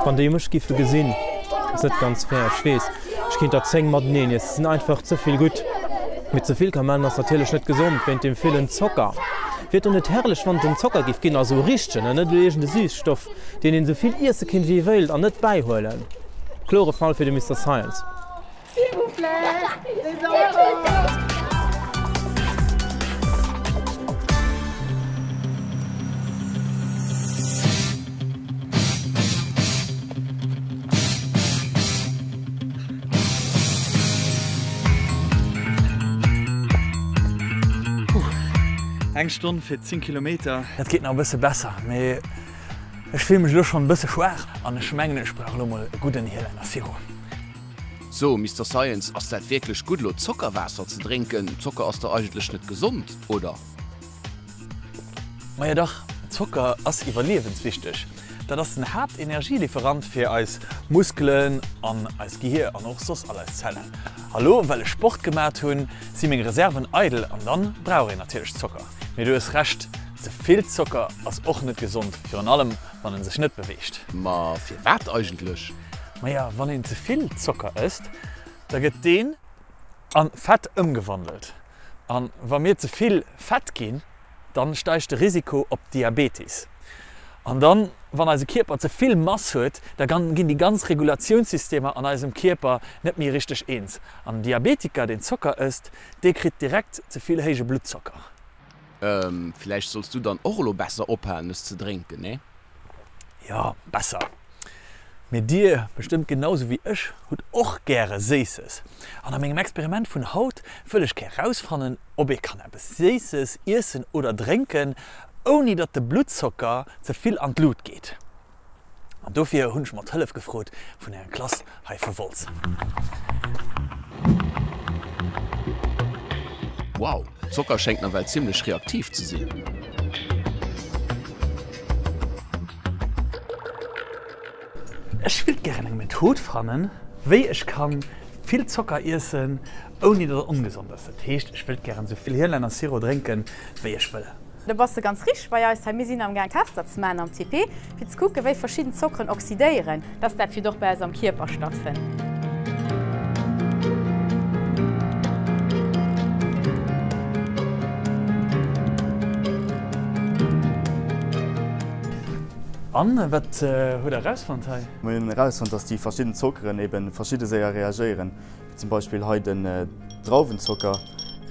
Wann déi mech giffe gesinn, ass net ganz fair, ech weess, ech kinnt der 10 mateneen iessen, se sinn einfach ze vill gutt. Mee ze vill Kamellen ass natierlech net gesond, wéint dem villen Zocker. Wier et dann net herrlech, wann et en Zocker giff ginn, also e richtegen an net elo iergend e Süßstoff, deen een esou vill iesse kinnt wéi ee wéilt an net bäihuelen? Klore Fall fir de Mister Science. S'il vous plaît, les enfants! Eng Stonn fir 10 Kilometer. Dat geet nach e bësse besser, mee ech fille mech elo schonn e bësse schwaach an ech mengen ech brauch elo mol e gudden Hielenner Sirop. So, Mister Science, ass dat wierklech gutt elo Zockerwaasser ze drénken? Zocker ass dach eigentlech net gesond, oder? Majo dach, Zocker ass iwwerliewenswichteg. Dat ass den Haaptenergielieferant fir eis Muskelen an eist Gehier an och soss all eis Zellen. A lo well ech Sport gemat hunn, si meng Reserven eidel an dann brauch een natierlech Zocker. Mee du hues Recht, ze vill Zocker ass och net gesond, virun allem wann en sech net beweegt. Ma firwat eigentlech? Maja, wann een ze vill Zocker ësst, da gëtt deen a Fett ëmgewandelt. A wa mir ze vill fett ginn, dann steigt de Risiko op Diabetis. An dann, wann eise Kierper ze vill Mass huet, da ginn déi ganz Regulatiounssystemer an eisem Kierper net méi richteg eens. An en Diabetiker, deen Zocker ësst, dee kritt direkt ze vill héije Bluttzocker. Ehm, villäicht solls du dann och elo besser ophalen es ze drénken, nee? Jo, besser. Mee dir, bestëmmt genau sou wéi ech, hutt och gäre Séisses. An a mengem Experiment vun haut wëll ech gär rausfannen, ob ee kann eppes Séisses iessen oder drénken, ouni datt de Bluttzocker ze vill an d'Lut geet. An dofir hunn ech mer d'Hëllef gefrot vun enger Klass hei vu Wolz. Wow, Zocker schéngt nawell zimmlech reaktiv ze sinn. Ech willt gären eng Method fannen, wéi ech kann vill Zocker iessen, ouni datt et ongesond ass. Dat heescht, ech wëllt gären esou vill Hielenner Sirop drénken, wéi ech wëll. Do bass de ganz richteg bei eis hei. Mir sinn am gaang Tester ze maachen am CP, fir ze kucken, wéi verschidden Zockeren oxydéieren, dass dat fir och bei eis am Kierper stattfënnt. An wat hutt der erausfonnt hei? Mir hunn erausfonnt, dass déi verschidden Zockeren eben verschidde séier reagéieren. Zum Beispill hei den Drauwenzocker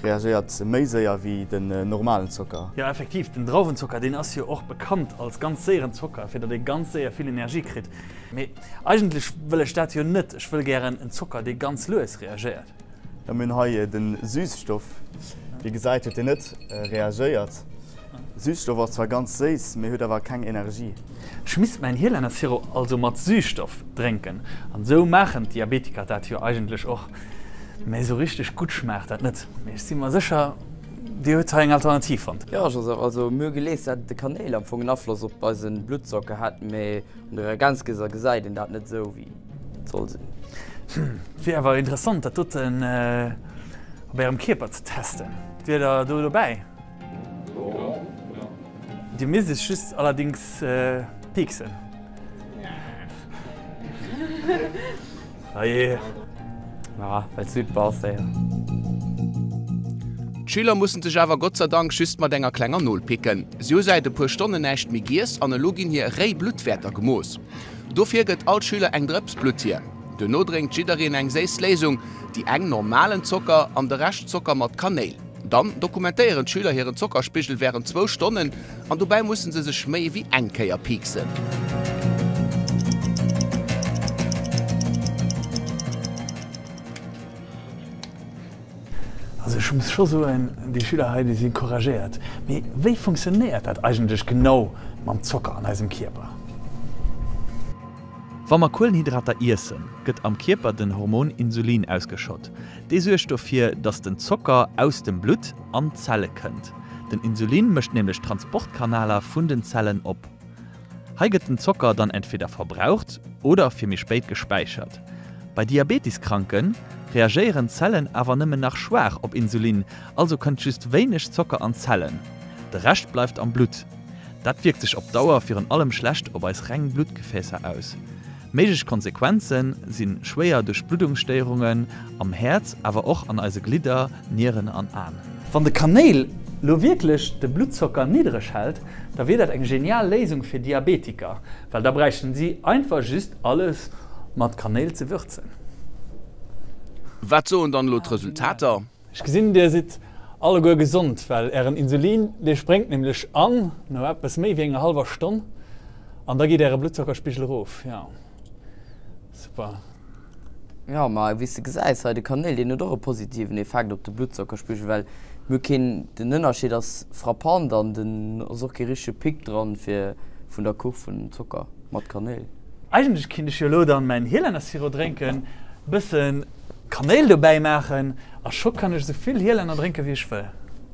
reagéiert méi séier wéi den normalen Zocker. Jo effektiv, den Drauwenzocker deen ass jo och bekannt als ganz séieren Zocker, fir datt ee ganz séier vill Energie kritt. Mee eigentlech wëll ech dat jo net, ech wëll gären en Zocker dee ganz lues reagéiert. Jo mir hunn hei den Süßstoff, wéi gesäit huet deen net reagéiert. Süßstoff ass zwar ganz séiss, mee huet awer keng Energie. Ech misst mäin Hielennersirop also mat Süßstoff drénken. An esou maachen d'Diabetiker dat jo eigentlech och. Mee esou richteg gutt schmaacht dat net. Mee ech si mer sécher, dir hutt hei eng Alternativ fonnt. Jo, Joseph, also mir hu gelies, dat de Kanéil am Fong en Afloss op eise Bluttzocker hätt, mee un de Reagenzgläser gesäit een dat net esou wéi et soll sinn. Hm, wier awer interessant dat doten op ärem Kierper ze testen. Wier der do dobäi? Dir misst iech just allerdings pieksen. Ajee. Ah, well s du et bass, ey. D'Schüler mussen sech awer Gott sei Dank just mat enger klenger Nol picken. Si hu säit e puer Stonnen näischt méi giess an elo ginn hir réi Bluttwäerter gemooss. Dofir gëtt all Schüler eng Drëps Blutt hier. Duerno drénkt jiddereen eng séiss Léisung, déi eng normalen Zocker an de Rescht Zocker mat Kanéil. Dann dokumentéieren d'Schüler hiren Zockerspigel wärend zwou Stonnen an dobäi mussen se sech méi ewéi eng Kéier pieksen. Also ech muss scho soen, déi Schüler hei, déi si couragéiert. Mee wéi funktionéiert dat eigentlech genau mam Zocker an eisem Kierper? Wa mer Kuelenhydrater iessen, gëtt am Kierper den Hormon Insulin ausgeschott. Dee suergt dofir, dass den Zocker aus dem Blutt an d'Zelle kënnt. Den Insulin mécht nämlech d'Transportkanaler vun den Zellen op. Hei gëtt den Zocker dann entweder verbraucht oder fir méi spéit gespäichert. Bei Diabetiskranke reagéieren d'Zellen awer nëmmen nach schwaach op Insulin, also kënnt just wéineg Zocker an d'Zellen. De Rescht bleift am Blutt. Dat wierkt sech op Dauer virun allem schlecht op eis reng Bluttgefäässer aus. Méiglech Konsequenze si schwéier Duerchbluddungsstéierungen am Häerz, awer och an eise Glidder, Nieren an Aen. Wann de Kanéil lo wierklech de Bluttzocker niddereg hält, da wier dat eng genial Léisung fir Diabetiker, well da bräichten si einfach just alles mat Kanéil ze würzen. Wat soen dann elo d'Resultater? Ech gesinn dir sidd alleguer gesond, well ären Insulin dee spréngt nämlech an no eppes méi wéi enger hallwer Stonn an da geet äre Bluttzockerspigel erof. Jo super. Jo ma wéi s de gesäis hei, de Kanéil deen huet och e positiven Effekt op de Bluttzockerspigel, well mir hu keen, den Ënnerscheed ass frappant an den ass och kee richtege Pic dran fir vun der Kurv vun dem Zocker mat Kanéil. Eigentlech kinnt ech jo elo dann mäin Hielännersirop drénken, bëssen Kanéil dobäi maachen a scho kann ech esou vill Hielänner drénken wéi ech wëll.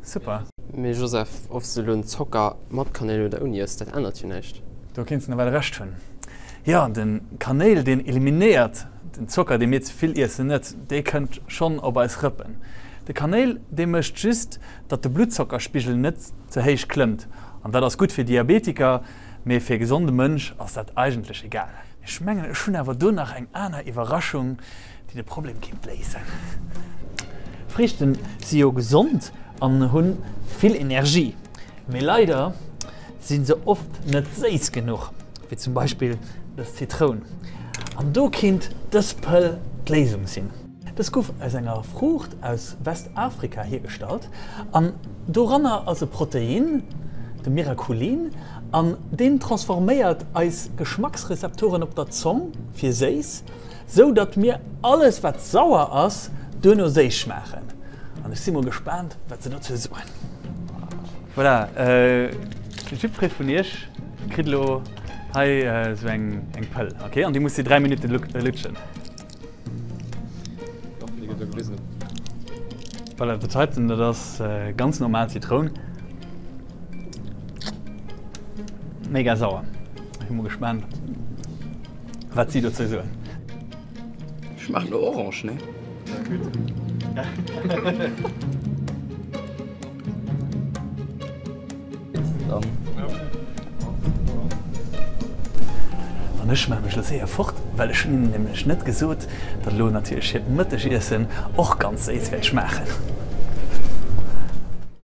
Super! Mee Joseph, of s de elo den Zocker mat Kanéil oder ouni ëss, dat ännert jo näischt. Do kéints de nawell Recht hunn. Jo, de Kanéil deen eliminéiert den Zocker dee mir ze vill iessen net, dee kënnt schonn op eis Rëppen. De Kanéil dee mécht just, datt de Bluttzockerspigel net ze héich klëmmt an dat ass gutt fir Diabetiker, mee fir e gesonde Mënsch ass dat eigentlech egal. Ech mengen ech hunn awer do nach eng aner Iwwerraschung déi de Problem kinnt léisen. Friichten si jo gesond an hunn vill Energie, mee leider si se oft net séiss genuch, wéi zum Beispill dës Zitroun. An do kinnt dës Pëll d'Léisung sinn. Dës guff aus enger Fruucht aus Westafrika hiergestallt an doranner ass e Protein, de Miraculin, an deen transforméiert eis Geschmacksrezeptoren op der Zong fir séiss. Sou datt mir alles wat sauer ass duerno séiss schmaachen. An ech si mol gespaant wat se dozou soen. Voilà, jiddweree vun iech kritt elo hei sou eng Pëll, ok? An déi musst dir 3 Minutten lutschen. Voilà, dat heiten, dat ass ganz normal Zitroun. Mega sauer. Ech si mol gespaant. Wat si dozou soen. Schmaacht no Orange, ne? An ech maache mech elo séier fort, well ech hunn hinnen nämlech net gesot, datt elo natierlech hiert Mëttegiessen och ganz séiss wäert schmaachen.